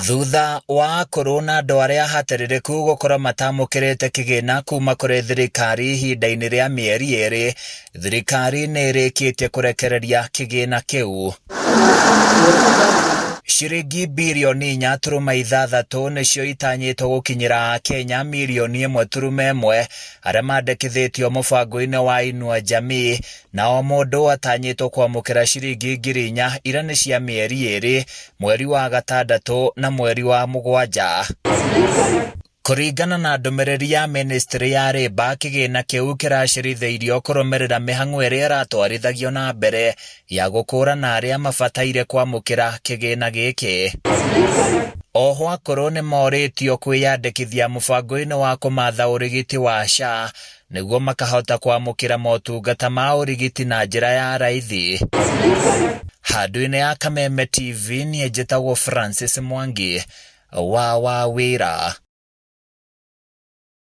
Thutha wa akũrũ na andũ arĩa ahatĩrĩrĩku gũkorwo matamũkĩrĩte kĩgĩna kuma kũrĩ thirikari ihinda-inĩ rĩa mĩeri ĩrĩ, thirikari nĩ ĩrĩkĩtie kũrekereria kĩgĩna kĩu. Ciringi birioni 4.6 nĩcio itanyĩtwo gũkinyĩra Akenya mirioni 1.1 arĩa mandĩkithĩtio mũbango-inĩ wa Inua Jamii na o mũndũ atanyĩtwo kwamũkĩra ciringi 4,000 iria nĩ cia mĩeri ĩrĩ, mweri wa gatandatũ na mweri wa mũgwanja. Kũringana na ndũmĩrĩri ya mĩnĩstrĩ ya rĩmba, kĩgĩna kĩu kĩracirithĩirio kũrũmĩrĩra mĩhang'o ĩrĩa ĩratwarithagio na mbere ya gũkũrana arĩa mabataire kwamũkĩra kĩgĩna gĩkĩ. Oho akũrũ nĩmorĩtio kwĩyandĩkithia mũbango-inĩ wa kũmatha ũrigiti wa SHA nĩguo makahota kwamũkĩra motungata ma ũrigiti na njĩra ya raithi. Handũ-inĩ ya Kameme TV niĩ njĩtagwo Francis Mwangi wa Wawĩra.